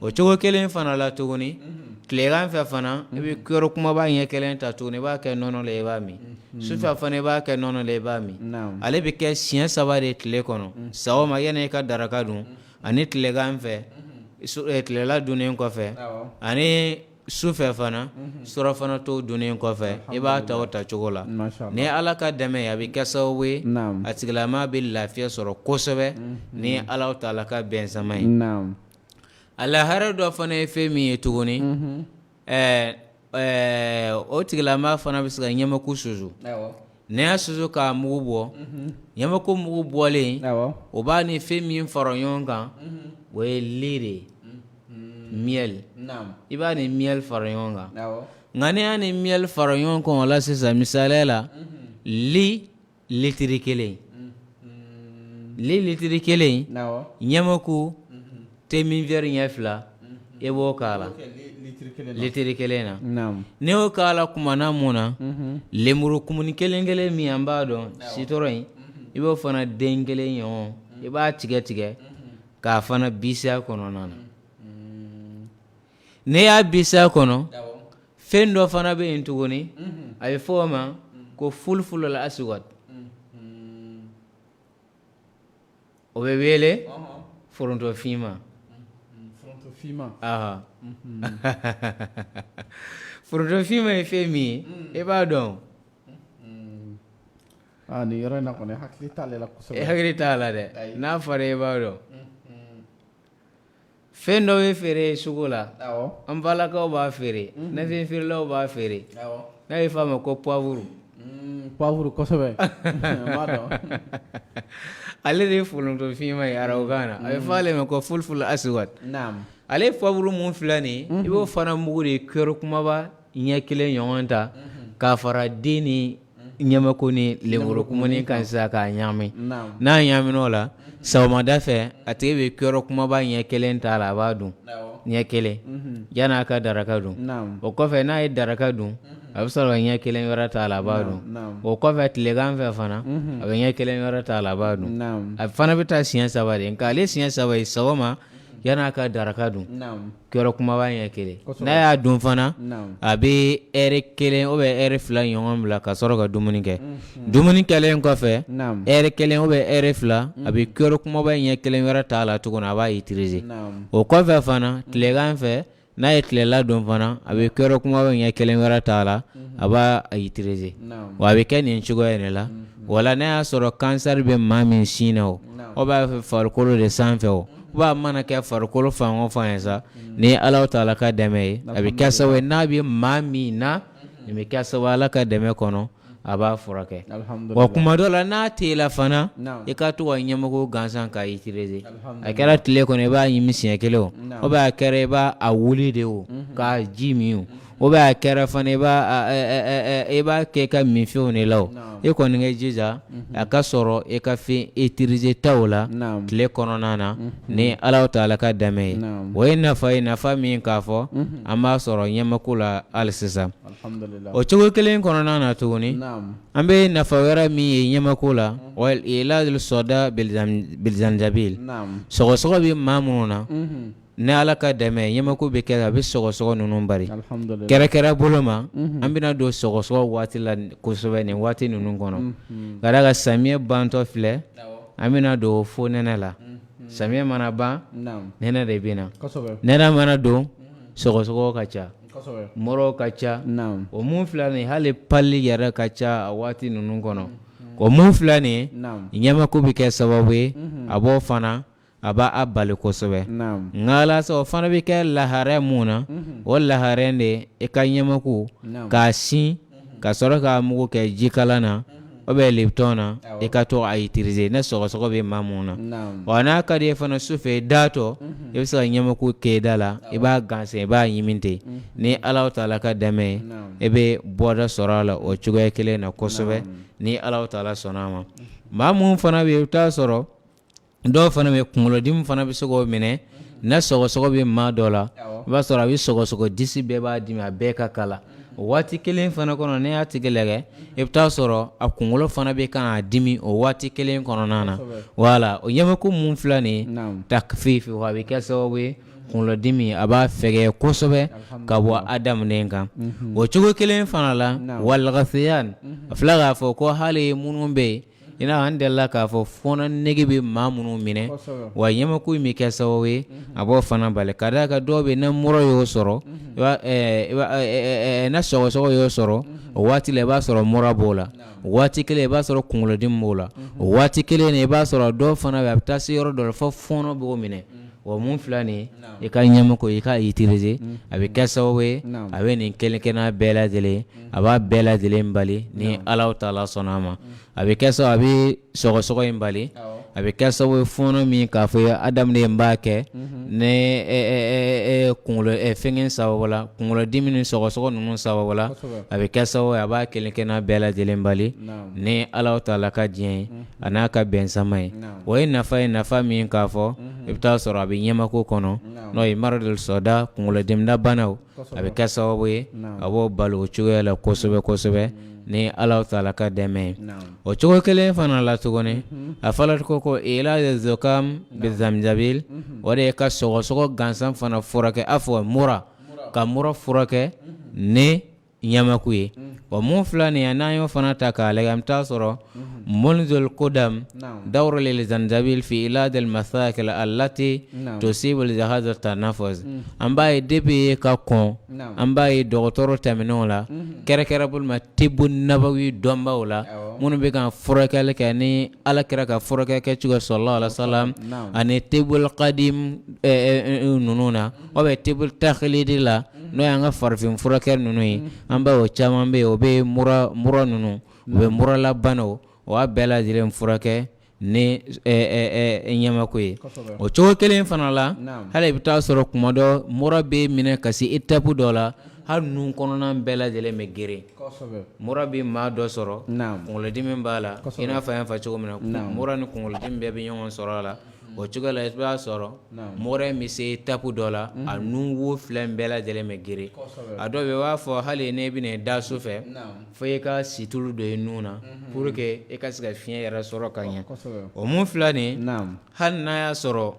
o cogo kelen fana la tuguni tilegan fɛ fana i bɛ cuillère kumaba ɲɛ kelen ta tuguni i b'a kɛ nɔnɔ la i b'a min sufɛ fana i b'a kɛ nɔnɔ la i b'a min ale bɛ kɛ siɲɛ saba de tile kɔnɔ sɔgɔma yanni i ka daraka dun ani tilegan fɛ tilela dunnen kɔfɛ ani sufɛ fana surafana to dunnen kɔfɛ i b'a ta o ta cogo la ni Ala ka dɛmɛ ye a bɛ kɛ sababu ye a tigilama bɛ lafiya sɔrɔ kosɛbɛ ni Alahu taala ka bɛnsama ye. A lahara dɔ fana ye fɛn min ye tuguni o tigilama fana bɛ se ka ɲamaku susu n'i y'a susu k'a mugu bɔ ɲamaku mugu bɔlen o b'a ni fɛn min fara ɲɔgɔn kan o ye lait de ye miel i b'a ni miel fara ɲɔgɔn kan nka n'i y'a ni miel fara ɲɔgɔn kan o la sisan misaliya la lait litiri kelen lait litiri kelen ɲamaku te min verre ɲɛ fila i b'o k'a la litiri kelen na n'i y'o k'a la tuma na mun na lenburukumuni kelen kelen min an b'a dɔn citron in i b'o fana den kelen ɲɔgɔn i b'a tigɛ tigɛ k'a fana bisi a kɔnɔna na N'i y'a bisi a kɔnɔ fɛn dɔ fana bɛ yen tuguni a bɛ fɔ o ma ko fulfulul aswad o bɛ wele foronto finman foronto finman ye fɛn min ye e b'a dɔn nin yɔrɔ in na kɔni hakili t'ale la kosɛbɛ e hakili t'a la dɛ n'a fɔra e b'a dɔn Fɛn dɔ bɛ feere sugu la an balakaw b'a feere nafɛn feerelaw b'a feere n'a bɛ f'a ma ko poivre poivre kosɛbɛ ale de ye foronto finman ye arabukan na a bɛ fɔ ale ma ko fulful aswad ale poivre mun filɛ nin i b'o fana mugu de cuillère kumaba ɲɛ kelen ɲɔgɔn ta k'a fara den ni ɲamaku ni lenburukumuni kan sisan k'a ɲagami n'a ɲagamina o la sɔgɔmada fɛ a tigi bɛ cuillère kumaba ɲɛ kelen ta a la a b'a dun ɲɛ kelen yan'a ka daraka dun o kɔfɛ n'a ye daraka dun a bɛ sɔrɔ ka ɲɛ kelen wɛrɛ ta a la a b'a dun o kɔfɛ tilegan fɛ fana a bɛ ɲɛ kelen wɛrɛ ta a la a b'a dun a fana bɛ taa siɲɛ saba de nka ale siɲɛ saba ye sɔgɔma yan'a ka daraka dun cuillère kumaba ɲɛ kelen n'a y'a dun fana a bɛ heure kelen ou bien heure fila ɲɔgɔn bila ka sɔrɔ ka dumuni kɛ dumuni kɛlen kɔfɛ heure kelen ou bien heure fila a bɛ cuillère kumaba ɲɛ kelen wɛrɛ ta a la tuguni a b'a utiliser o kɔfɛ fana tilegan fɛ n'a ye tilela dun fana a bɛ cuillère kumaba ɲɛ kelen wɛrɛ ta a la a b'a utiliser wa a bɛ kɛ nin cogoya in de la wala n'a y'a sɔrɔ kansɛri bɛ maa min sin na o o b'a farikolo de sanfɛ o b'a mana kɛ farikolo fan o fan ye sa ni Ala taala ka dɛmɛ ye a bɛ kɛ sababu ye n'a bɛ maa min na nin bɛ kɛ sababu Ala ka dɛmɛ kɔnɔ a b'a furakɛ wa kuma dɔ la n'a t'e la fana i ka to ka ɲamaku gansan k'a utiliser a kɛra tile kɔnɔ i b'a ɲimi siɲɛ kelen o ou bien a kɛra i b'a a wuli de o k'a ji min o ou bien a kɛra fana i b'a kɛ i ka minfɛnw de la o e kɔni ka jija a ka sɔrɔ e ka fɛn utiliser taw la tile kɔnɔna na ni Ala taala ka dɛmɛ ye o ye nafa ye nafa min k'a fɔ an b'a sɔrɔ ɲamaku la hali sisan o cogo kelen kɔnɔna na tuguni an bɛ nafa wɛrɛ min ye ɲamaku la ilajul sɔda bilzanjabil sɔgɔsɔgɔ bɛ maa minnu na Ni Ala ka dɛmɛ ɲamaku bɛ kɛ a bɛ sɔgɔsɔgɔ ninnu bari kɛrɛkɛrɛ bolo ma an bɛna don sɔgɔsɔgɔ waati la kosɛbɛ nin waati ninnu kɔnɔ ka d'a kan samiyɛ bantɔ filɛ an bɛna don fo nɛnɛ la samiyɛ mana ban nɛnɛ de bɛ na nɛnɛ mana don sɔgɔsɔgɔ ka ca muraw ka ca o mun filɛ nin hali pali yɛrɛ ka ca a waati ninnu kɔnɔ o mun filɛ nin ɲamaku bɛ kɛ sababu ye a b'o fana a b'a a bali kosɛbɛ nka alasa o fana bɛ kɛ lahara mun na o lahara de i ka ɲamaku k'a sin ka sɔrɔ k'a mugu kɛ jikalan na ou bien Lipton na i ka to a utiliser ne sɔgɔsɔgɔ bɛ maa mun na wa n'a ka di i fana su fɛ i datɔ i bɛ se ka ɲamaku kɛ i da la i b'a gansan i b'a ɲimi ten ni Ala taala ka dɛmɛ ye i bɛ bɔda sɔrɔ a la o cogoya kelen na kosɛbɛ ni Ala taala sɔnna a ma maa mun fana bɛ yen i bɛ taa sɔrɔ Dɔw fana bɛ kunkolodimi fana bɛ se k'o minɛ n'a sɔgɔsɔgɔ bɛ maa dɔ la i b'a sɔrɔ a bɛ sɔgɔsɔgɔ disi bɛɛ b'a dimi a bɛɛ ka kala o waati kelen fana kɔnɔ n'i y'a tigi lajɛ i bɛ taa sɔrɔ a kunkolo fana bɛ kan k'a dimi o waati kelen kɔnɔna na wala o ɲamaku mun filɛ nin takfifi a bɛ kɛ sababu ye kunkolodimi a b'a fɛgɛya kosɛbɛ ka bɔ adamaden kan o cogo kelen fana la walgasiyan a filɛ k'a fɔ ko hali minnu bɛ yen I n'a an delila k'a fɔ fɔɔnɔ nege bɛ maa minnu minɛ wa ɲamaku in bɛ kɛ sababu ye a b'o fana bali ka d'a kan dɔw bɛ ni mura y'o sɔrɔ na sɔgɔsɔgɔ y'o sɔrɔ o waati la i b'a sɔrɔ mura b'o la waati kelen i b'a sɔrɔ kunkolodimi b'o la o waati kelen i b'a sɔrɔ dɔw fana bɛ a bɛ taa se yɔrɔ dɔ la fo fɔɔnɔ b'o minɛ Wa mun filɛ nin i ka ɲamaku i k'a utiliser a bɛ kɛ sababu ye a bɛ nin kelen kelenna bɛɛ lajɛlen a b'a bɛɛ lajɛlen bali ni Alahu taala sɔnna a ma a bɛ kɛ sababu a bɛ sɔgɔsɔgɔ in bali a bɛ kɛ sababu ye fɔɔnɔ min k'a fɔ adamaden b'a kɛ ne kunkolo fɛngɛ sababu la kunkolodimi ni sɔgɔsɔgɔ ninnu sababu la a bɛ kɛ sababu ye a b'a kelen kelenna bɛɛ lajɛlen bali ni Alahu taala ka diɲɛ ye a n'a ka bɛnsama ye o ye nafa ye nafa min k'a fɔ i bɛ taa sɔrɔ a bɛ ɲamaku kɔnɔ n'o ye maradul sɔda kunkolodimida banaw a bɛ kɛ sababu ye a b'o bali o cogoya la kosɛbɛ kosɛbɛ ni Alahu taala ka dɛmɛ ye o cogo kelen fana la tuguni a fɔra ko ilaji zokam bizanjabil o de ye ka sɔgɔsɔgɔ gansan fana furakɛ a fɔ mura ka mura furakɛ ni ɲamaku ye wa mun filɛ nin ye n'an y'o fana ta k'a lajɛ an bɛ taa sɔrɔ munzul kudam dawru lil zanjabil fi ilajil masakil alati tusibul jihaz tanafus an b'a ye depuis ka kɔn an b'a ye dɔgɔtɔrɔ tɛmɛnenw la kɛrɛkɛrɛ bolo ma tibu nabawi dɔnbaw la minnu bɛ ka furakɛli kɛ ni ala kira ka furakɛ kɛcogo sallallahu alaihi wasallam ani tibul qadim ninnu na o bɛ tibul taklidi la n'o y'an ka farafin furakɛ ninnu ye an b'a o caman bɛ yen o bɛ mura ninnu u bɛ muralabanaw o b'a bɛɛ lajɛlen furakɛ ni ɲamaku ye o cogo kelen fana la hali i bɛ taa sɔrɔ kuma dɔ mura bɛ minɛ ka se étape dɔ la hali nun kɔnɔna bɛɛ lajɛlen bɛ geren mura bɛ maa dɔ sɔrɔ kunkolodimi b'a la i n'a fɔ an y'a fɔ cogo min na mura ni kunkolodimi bɛɛ bɛ ɲɔgɔn sɔrɔ a la o cogo la i b'a sɔrɔ mura in bɛ se étape dɔ la a nun wo fila in bɛɛ lajɛlen bɛ geren a dɔw bɛ i b'a fɔ hali n'e bɛna da su fɛ fo i ka situlu don i nun na pour que i ka se ka fiɲɛ yɛrɛ sɔrɔ ka ɲɛ o mun filɛ nin hali n'a y'a sɔrɔ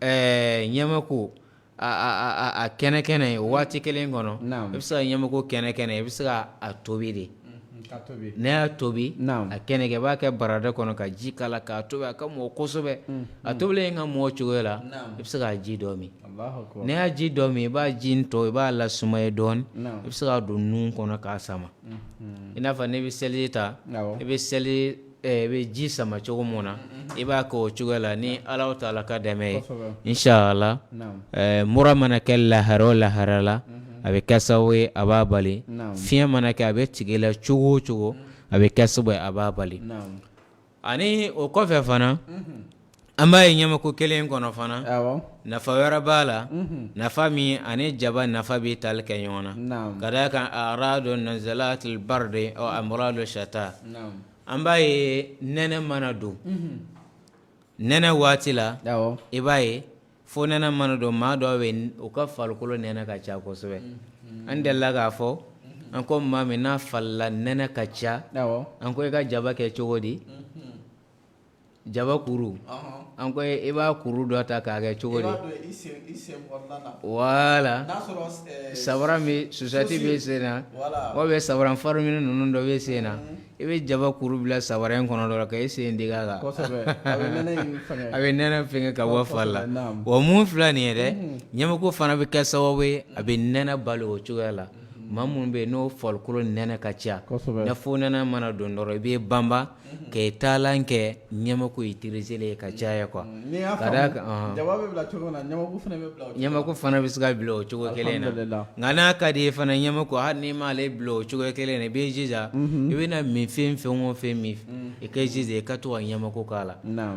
ɲamaku a kɛnɛ kɛnɛ waati kelen kɔnɔ i bɛ se ka ɲamaku kɛnɛ kɛnɛ i bɛ se ka a tobi de n'i y'a tobi a kɛnɛ kɛ i b'a kɛ barada kɔnɔ ka ji k'a la k'a tobi a ka mɔ kosɛbɛ a tobilen ka mɔ cogo la i bɛ se k'a ji dɔ min n'i y'a ji dɔ min i b'a ji tɔ i b'a lasumaya dɔɔnin i bɛ se k'a don nun kɔnɔ k'a sama i n'a fɔ n'i bɛ seliji ta i bɛ seli i bɛ ji sama cogo min na i b'a kɛ o cogo la ni Alahu taala ka dɛmɛ ye inshallah mura mana kɛ lahara o lahara la a bɛ kɛ sababu ye a b'a bali fiɲɛ mana kɛ a bɛ tigi la cogo o cogo a bɛ kɛ sababu ye a b'a bali ani o kɔfɛ fana an b'a ye ɲamaku kelen kɔnɔ fana nafa wɛrɛ b'a la nafa min ani jaba nafa bɛ tali kɛ ɲɔgɔn na ka d'a kan aradu nazalatil bardi aw amradu shata an b'a ye nɛnɛ mana don nɛnɛ waati la i b'a ye fo nɛnɛ mana don maa dɔw bɛ u ka farikolo nɛnɛ ka ca kosɛbɛ an delila k'a fɔ an ko maa min n'a farila nɛnɛ ka ca an ko i ka jaba kɛ cogo di jaba kuru an ko i b'a kuru dɔ ta k'a kɛ cogo di wala sabara min chaussette bɛ sen na o bɛ sabara farimini ninnu dɔ bɛ sen na i bɛ jaba kuru bila sabara in kɔnɔ dɔrɔn ka i sen digi a kan a bɛ nɛnɛ fɛngɛ ka bɔ fari la wa mun filɛ nin ye dɛ ɲamaku fana bɛ kɛ sababu ye a bɛ nɛnɛ bali o cogoya la maa minnu bɛ yen n'o farikolo nɛnɛ ka ca ne fo nɛnɛ mana don dɔrɔn i bɛ banba k'i taalan kɛ ɲamaku utiliser ye ka caya quoi ka d'a kan ɲamaku fana bɛ se ka bila o cogo kelen na nka n'a ka di i ye fana ɲamaku hali n'i m'ale bila o cogo kelen na i b'i jija i bɛna minfɛn fɛn o fɛn min i ka jija i ka to ka ɲamaku k'a la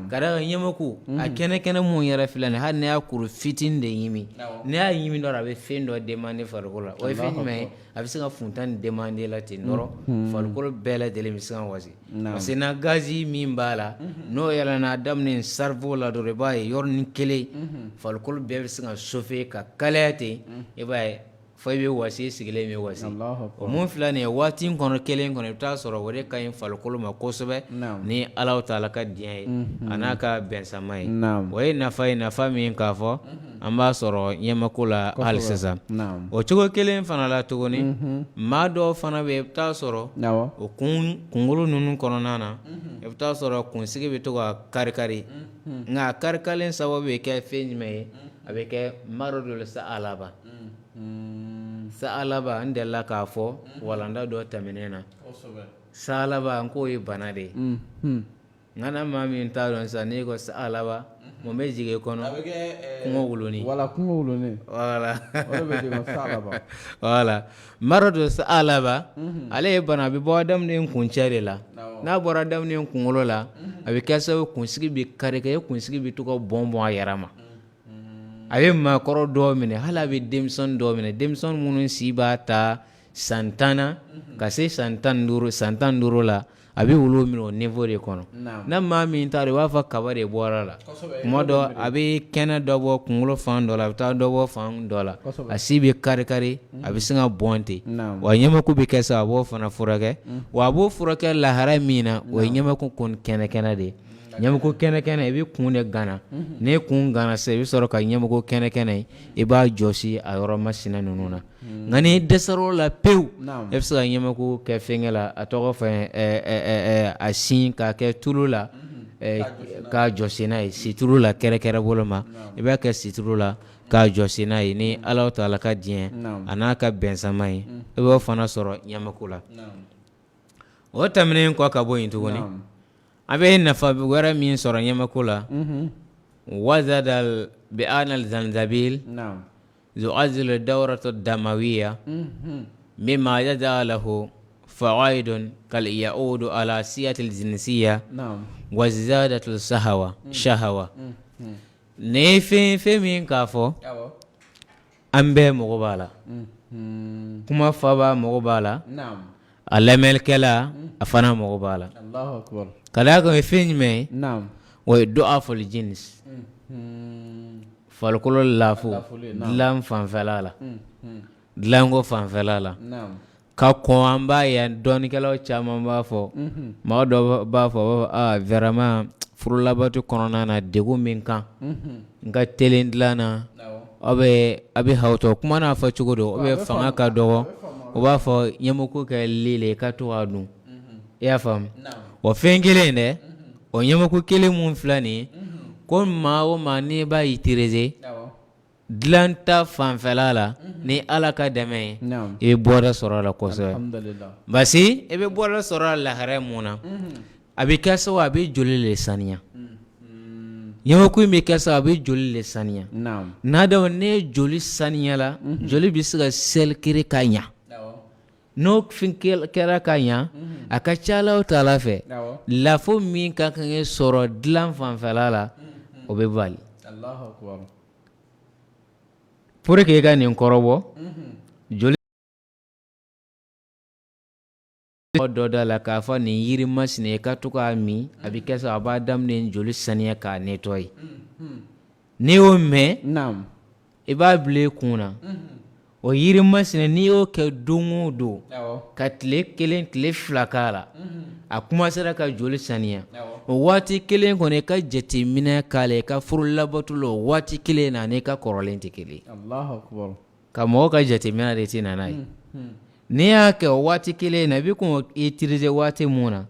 ka d'a kan ɲamaku a kɛnɛ kɛnɛ mun yɛrɛ filɛ nin hali n'i y'a kuru fitinin de ɲimi n'i y'a ɲimi dɔrɔn a bɛ fɛn dɔ demander farikolo la o ye fɛn jumɛn ye a bɛ se ka funteni demander la ten dɔrɔn farikolo bɛɛ lajɛlen bɛ se ka wasi parce que na gazi min b'a la n'o yɛlɛnna daminɛ cerveau la dɔrɔn i b'a ye yɔrɔnin kelen farikolo bɛɛ bɛ se ka chauffer ka kalaya ten i b'a ye fo i bɛ wasi i sigilen bɛ wasi o mun filɛ nin ye waati in kɔnɔ kelen kɔnɔ i bɛ taa sɔrɔ o de ka ɲi farikolo ma kosɛbɛ ni Alahu taala ka diɲɛ ye a n'a ka bɛnsama ye o ye nafa ye nafa min k'a fɔ an b'a sɔrɔ ɲamako la hali sisan o cogo kelen fana la tuguni maa dɔw fana bɛ yen i bɛ taa sɔrɔ o kunkolo ninnu kɔnɔna na i bɛ taa sɔrɔ kunsigi bɛ to ka kari-kari nka a karikalen sababu bɛ kɛ fɛn jumɛn ye a bɛ kɛ maradul saalaba saalaba n delila k'a fɔ walanda dɔ tɛmɛnen na saalaba n k'o ye bana de ye. Nka na maa min t'a dɔn sisan n'i ko saalaba mun bɛ jigin kɔnɔ kungo wulunin wala kungo wulunin wala wala maradu saalaba ale ye bana a bɛ bɔ adamaden kuncɛ de la n'a bɔra adamaden kunkolo la a bɛ kɛ sababu kunsigi bɛ kari kɛ kunsigi bɛ to ka bɔn bɔn a yɛrɛ ma a bɛ maakɔrɔ dɔw minɛ hali a bɛ denmisɛnnin dɔw minɛ denmisɛnnin minnu si b'a ta san 10 na ka se san 15 san 15 la a bɛ olu minɛ o niveau de kɔnɔ n'a maa min t'a dɔn i b'a fɔ kaba de bɔra a la tuma dɔ a bɛ kɛnɛ dɔ bɔ kunkolo fan dɔ la a bɛ taa dɔ bɔ fan dɔ la a si bɛ kari kari a bɛ sin ka bɔn ten wa ɲamaku bɛ kɛ sa a b'o fana furakɛ wa a b'o furakɛ lahara min na o ye ɲamaku kɔni kɛnɛ kɛnɛ de ye ɲamaku kɛnɛ kɛnɛ i bɛ kun de gana n'i kun gana sisan i bɛ sɔrɔ ka ɲamaku kɛnɛ kɛnɛ i b'a jɔsi a yɔrɔ masina ninnu na nka n'i dɛsɛra o la pewu e bɛ se ka ɲamaku kɛ fɛnkɛ la a tɔgɔ fɛ a sin k'a kɛ tulu la k'a jɔsi n'a ye situlu la kɛrɛkɛrɛ bolo ma i b'a kɛ situlu la k'a jɔsi n'a ye ni Ala taala ka diɲɛ a n'a ka bɛnsama ye i b'o fana sɔrɔ ɲamaku la o tɛmɛnen kɔ ka bɔ yen tuguni an bɛ nafa wɛrɛ min sɔrɔ ɲamaku la wazada bi anna zanzabil yu'azzilu dawratu damawiya mimma yaj'al lahu fawaidun kal ya'udu ala sihatil jinsiya wa ziyadatu sahawa shahawa nin ye fɛn fɛn min k'a fɔ an bɛɛ mago b'a la kuma fɔbaa mago b'a la a lamɛnlikɛla a fana mago b'a la ka d'a kan o ye fɛn jumɛn ye o ye du'aful jins farikolo lafu dilan fanfɛla la dilanko fanfɛla la ka kɔn an b'a ye dɔnnikɛlaw caman b'a fɔ mɔgɔ dɔ b'a fɔ aa vraiment furulabato kɔnɔna na degun min kan n ka teli dilan na aw bɛ a bɛ hawtɔ kuma n'a fɔ cogo don ou bien fanga ka dɔgɔ u b'a fɔ ɲamaku kɛ lele i ka to k'a dun i y'a faamu o fɛn kelen in dɛ o ɲamaku kelen mun filɛ nin ye ko maa o maa n'i b'a utiliser dilan ta fanfɛla la ni Ala ka dɛmɛ ye i bɛ bɔda sɔrɔ a la kosɛbɛ parce i bɛ bɔda sɔrɔ a lahara mun na a bɛ kɛ sababu a bɛ joli le saniya ɲamaku in bɛ kɛ sababu a bɛ joli le saniya n'a dɔn ne joli saniyala joli bɛ se ka circuler ka ɲɛ n'o fɛn kɛra ka ɲɛ a ka ca Ala taala fɛ lafo min ka kan ka sɔrɔ dilan fanfɛla la o bɛ bali pour que i ka nin kɔrɔbɔ joli dɔ da la k'a fɔ nin yiri masina i ka to k'a min a bɛ kɛ sababu a b'a daminɛ joli saniya k'a nettoyer n'i y'o mɛn i b'a bila i kun na o yiri masina n'i y'o kɛ don o don ka tile kelen tile fila k'a la a commencera ka joli saniya o waati kelen kɔni i ka jateminɛ k'a la i ka furu labato la o waati kelen na n'i ka kɔrɔlen tɛ kelen ka mɔgɔ ka jateminɛ de tɛ na n'a ye n'i y'a kɛ o waati kelen na i bɛ k'o utiliser waati mun na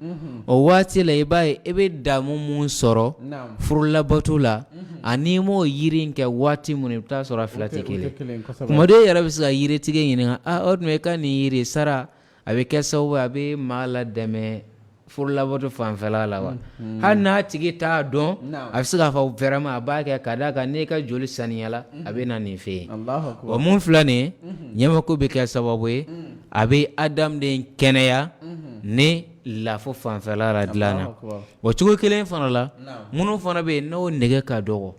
o waati la i b'a ye i bɛ damu mun sɔrɔ furu labato la ani i m'o yiri in kɛ waati mun i bɛ taa sɔrɔ a fila tɛ kelen kuma dɔ e yɛrɛ bɛ se ka yiritigi ɲininka aa o tuma i ka nin yiri sara a bɛ kɛ sababu ye a bɛ maa ladɛmɛ furu labato fanfɛla la wa hali n'a tigi t'a dɔn a bɛ se k'a fɔ vraiment a b'a kɛ ka d'a kan n'i ka joli saniyala a bɛ na nin fɛ yen o mun filɛ nin ye ɲamaku bɛ kɛ sababu ye a bɛ adamaden kɛnɛya ni lafo fanfɛla la dilan na o cogo kelen fana la minnu fana bɛ yen n'o nege ka dɔgɔ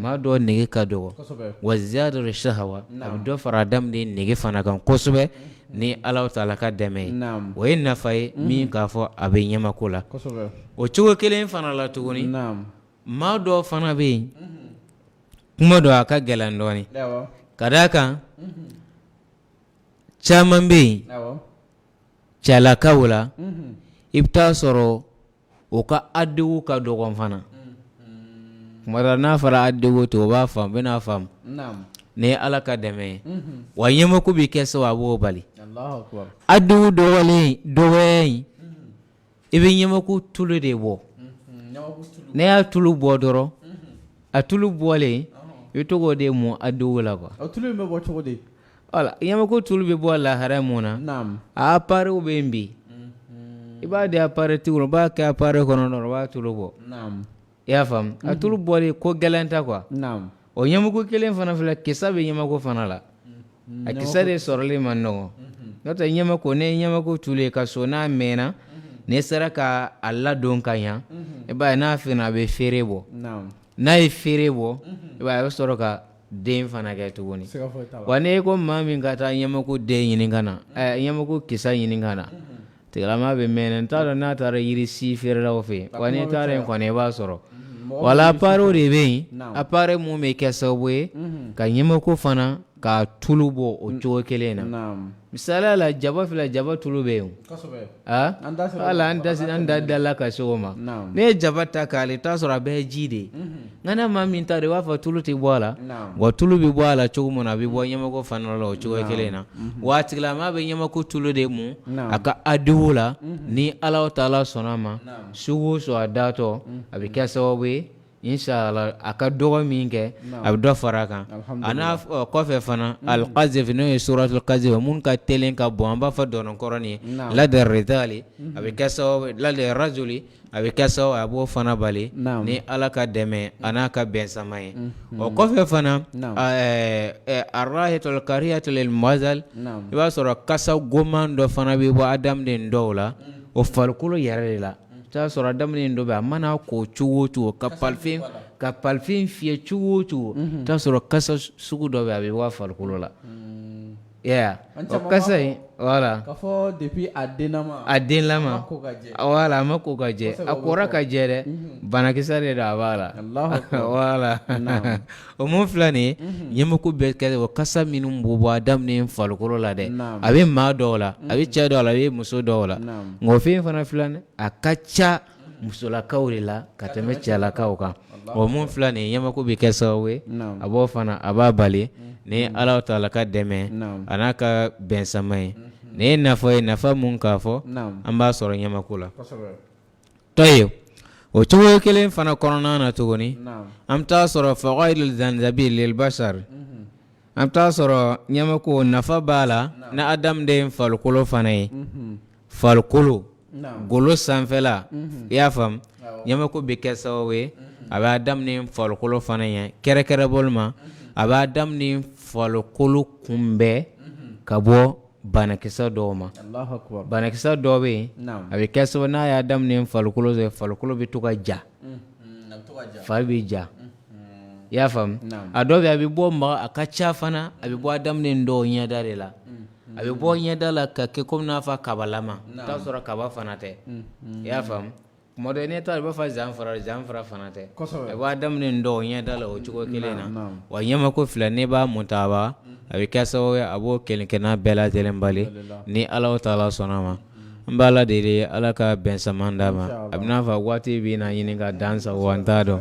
maa dɔw nege ka dɔgɔ wa ziyadatu shahawa a bɛ dɔ fara adamaden nege fana kan kosɛbɛ ni Ala taala ka dɛmɛ ye o ye nafa ye min k'a fɔ a bɛ ɲamako la o cogo kelen fana la tuguni maa dɔw fana bɛ yen kuma dɔ a ka gɛlɛn dɔɔnin ka d'a kan caman bɛ yen cɛlakaw la i bɛ taa sɔrɔ o ka adewu ka dɔgɔn fana kuma dɔ n'a fɔra adewu to o b'a faamu bɛna faamu ni ye Ala ka dɛmɛ ye wa ɲamako bɛ kɛ sababu a b'o bali adewu dɔgɔlen dɔgɔya in i bɛ ɲamako tulu de bɔ n'i y'a tulu bɔ dɔrɔn a tulu bɔlen i bɛ to k'o de mun adewu la quoi o tulu in bɛ bɔ cogo di wala ɲamako tulu bɛ bɔ lahara mun na a appareil bɛ yen bi. I b'a di appareil tigiw ma, u b'a kɛ appareil kɔnɔ dɔrɔn u b'a tulu bɔ. I y'a faamu a tulu bɔli ko gɛlɛn tɛ quoi. O ɲamaku kelen fana filɛ, kisɛ bɛ ɲamaku fana la, a kisɛ de sɔrɔli man nɔgɔn. N'o tɛ ɲamaku, ne ye ɲamaku tulu ye ka so, n'a mɛnna, n'i sera ka a ladon ka ɲa, i b'a ye n'a finna, a bɛ feere bɔ. N'a ye feere bɔ, i b'a ye a bɛ sɔrɔ ka den fana kɛ tuguni. Wa n'e ko maa min ka taa ɲamaku den ɲini ka na, ɲamaku kisɛ ɲini ka na, tigilama bɛ mɛn. N t'a dɔn n'a taara yiri si feerelaw fɛ yen. Wa n'i taara yen kɔni, i b'a sɔrɔ. Wala appareil de bɛ yen, appareil mun bɛ kɛ sababu ye ka ɲamaku fana ka tulu bɔ o cogo kelen na. Misaliya la, jaba filɛ, jaba tulu bɛ yen. Wala an da dala ka se o ma. N'i ye jaba ta k'ale, i t'a sɔrɔ a bɛɛ ye ji de ye. Nka ne maa min ta i b'a fɔ tulu tɛ bɔ a la. Wa tulu bɛ bɔ a la cogo min na, a bɛ bɔ ɲamaku fana la o cogo kelen na. Wa a tigilama bɛ ɲamaku tulu de mun a ka adiw la. Ni Ala taala sɔnna a ma, su o su a datɔ, a bɛ kɛ sababu ye, inshallah, a ka dɔgɔ min kɛ, a bɛ dɔ fara a kan. A n'a kɔfɛ fana, alqazif, n'o ye suratul qazif mun ka teli ka bɔn, an b'a fɔ dɔnɔnkɔrɔnin ye, lada rijali, a bɛ kɛ sababu, lada rajuli, a bɛ kɛ sababu a b'o fana bali ni Ala ka dɛmɛ a n'a ka bɛn sama ye. O kɔfɛ fana, arahitul kariyatul mazal, i b'a sɔrɔ kasa goman dɔ fana bɛ bɔ adamaden dɔw la, o farikolo yɛrɛ de la. I t'a sɔrɔ adamaden dɔ bɛ, a mana ko cogo o cogo, ka parfum fiyɛ cogo o cogo, i t'a sɔrɔ kasa sugu dɔ bɛ, a bɛ bɔ a farikolo la. O kasa in, voilà, ka fɔ depuis a denlama, a denlama, voilà, a ma ko ka jɛ, a kora ka jɛ dɛ, banakisɛ de don, a b'a la. Voilà, o mun filɛ nin ye, ɲamaku bɛ kɛ o kasa minnu bɛ bɔ adamaden farikolo la dɛ, a bɛ maa dɔw la, a bɛ cɛ dɔw la, a bɛ muso dɔw la. Nka o fɛn fana filɛ, a ka ca musolakaw de la ka tɛmɛ cɛlakaw kan. O mun filɛ nin ye, ɲamaku bɛ kɛ sababu ye a b'o fana, a b'a bali ni Ala taala ka dɛmɛ a n'a ka bɛn sama ye. Nin ye nafa ye, nafa mun k'a fɔ an b'a sɔrɔ ɲamaku la. Tɔyi, o cogo kelen fana kɔnɔna na tuguni, an bɛ taa sɔrɔ fawaidul zanjabil lil bashar, an bɛ taa sɔrɔ ɲamaku nafa b'a la ni adamaden farikolo fana ye, farikolo golo sanfɛla. I y'a faamu, ɲamaku bɛ kɛ sababu ye a bɛ adamaden farikolo fana ɲɛ kɛrɛkɛrɛ ma, a bɛ adamaden farikolo kunbɛn ka bɔ banakisɛ dɔw ma. Banakisɛ dɔw bɛ yen, a bɛ kɛ sababu n'a y'a daminɛ farikolo fɛ, farikolo bɛ to ka ja, fari bɛ ja. I y'a faamu, a dɔw bɛ a bɛ bɔ ma, a ka ca fana, a bɛ bɔ adamaden dɔw ɲɛda de la. A bɛ bɔ ɲɛda la ka kɛ komi n'a fɔ kabalama, i t'a sɔrɔ kaba fana tɛ. I y'a faamu, tuma dɔ n'i taara, i b'a fɔ zanfara, zanfara fana tɛ. A b'a daminɛ dɔw ɲɛda la o cogo kelen na. Wa ɲamako filɛ, n'i b'a mutaba, a bɛ kɛ sababu ye a b'o kelen-kelenna bɛɛ lajɛlen bali ni Ala taala sɔnna ma. N bɛ Ala deli, Ala ka bɛn sama d'a ma. A bɛ n'a fɔ waati bɛ na ɲini ka dan sa wa, n t'a dɔn.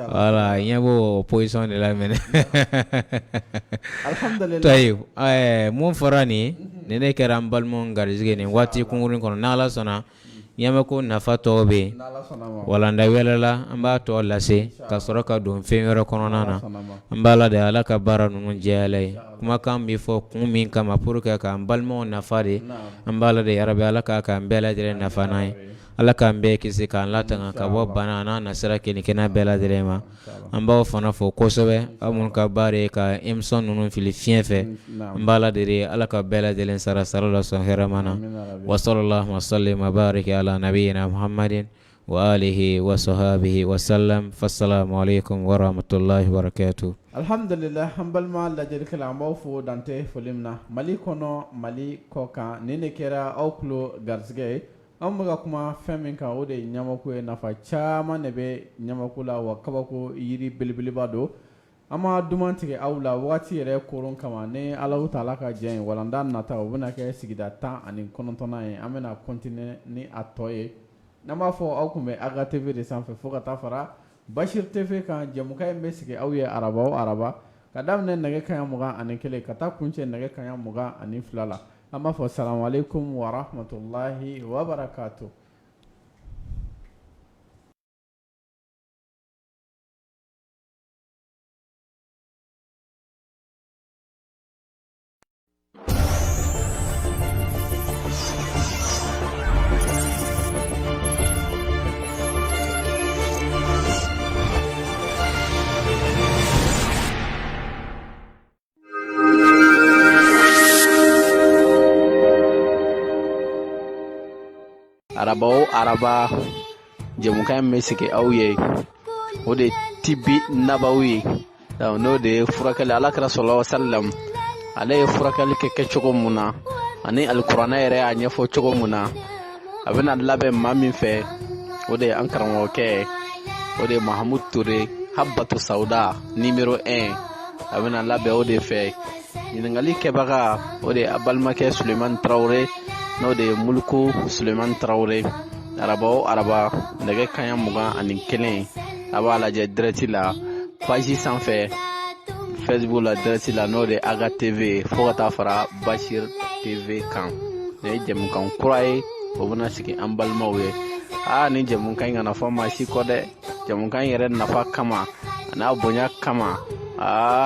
Voilà, ɲɛ b'o position de la minɛ. Mun fɔra nin ni ne kɛra n balimaw garisɛgɛ nin waati kunkurunnin kɔnɔ, n'Ala sɔnna, ɲamako nafa tɔw bɛ yen, walanda wɛrɛ la an b'a tɔ lase ka sɔrɔ ka don fɛn wɛrɛ kɔnɔna na. An b'a la de, Ala ka baara ninnu diya Ala ye. Kumakan bɛ fɔ kun min kama, pour que k'an balimaw nafa de, an b'a la de, yarabi Ala k'a k'an bɛɛ lajɛlen nafa n'a ye. Ala k'an bɛɛ kisi k'an latanga ka bɔ bana n'a nasira kelen-kelenna bɛɛ lajɛlen ma. An b'aw fana fo kosɛbɛ, aw minnu ka baara ye ka émission ninnu fili fiɲɛ fɛ. N b'Ala deli, Ala ka bɛɛ lajɛlen sara sara la sɔn hɛrɛma na. Wa sallallahu wa sallim wa barik ala nabiyina Muhammadin wa alihi wa sahbihi wa sallam. Fassalamu alaikum wa rahmatullahi wa barakatuh. Alhamdulillah, an balima lajɛlikɛla, an b'aw fo dan tɛ foli min na, Mali kɔnɔ, Mali kɔ kan. Nin de kɛra aw tulo garisɛgɛ ye. An bɛ ka kuma fɛn min kan, o de ye ɲamako ye. Nafa caman de bɛ ɲamako la, wa kabako yiri belebeleba don. An ma duman tigɛ aw la waati yɛrɛ koron kama. Ni Ala taala ka jɛ ye, walanda nata, o bɛna kɛ sigida 19nan ye. An bɛna continuer ni a tɔ ye. N'an b'a fɔ, aw tun bɛ Aga TV de sanfɛ, fo ka taa fara Bashir TV kan. Jɛmukan in bɛ sigi aw ye araba o araba, ka daminɛ nɛgɛ kanɲɛ 21 ka taa kuncɛ nɛgɛ kanɲɛ 22 la. An b'a fɔ salamu aleykum wa rahmatulahi wa barakatu. Araba o araba, jɛmukan in bɛ sigi aw ye, o de ye tibi nabawi ye, n'o de ye furakɛli. Ala kira sallallahu alaihi wasallam, ale ye furakɛli kɛ kɛcogo mun na, ani alikuranɛ yɛrɛ y'a ɲɛfɔ cogo mun na, a bɛna labɛn maa min fɛ, o de ye an karamɔgɔkɛ ye, o de ye Mahamudu Ture, Habatu Sawuda numéro 1. A bɛna labɛn o de fɛ. Ɲininkali kɛbaga, o de ye a balimakɛ Sulemani Tarawele, n'o de ye Muluku Sulemani Tarawele. Araba o araba, nɛgɛ kaɲa 21, a b'a lajɛ direct la page sanfɛ, Facebook la direct la, n'o de ye Aga TV, fo ka taa fara Bashir TV kan. Nin ye jɛmukan kura ye, o bɛna sigi an balimaw ye. Aa, nin jɛmukan in kana fɔ maa si kɔ dɛ, jɛmukan in yɛrɛ nafa kama, a n'a bonya kama. Aa.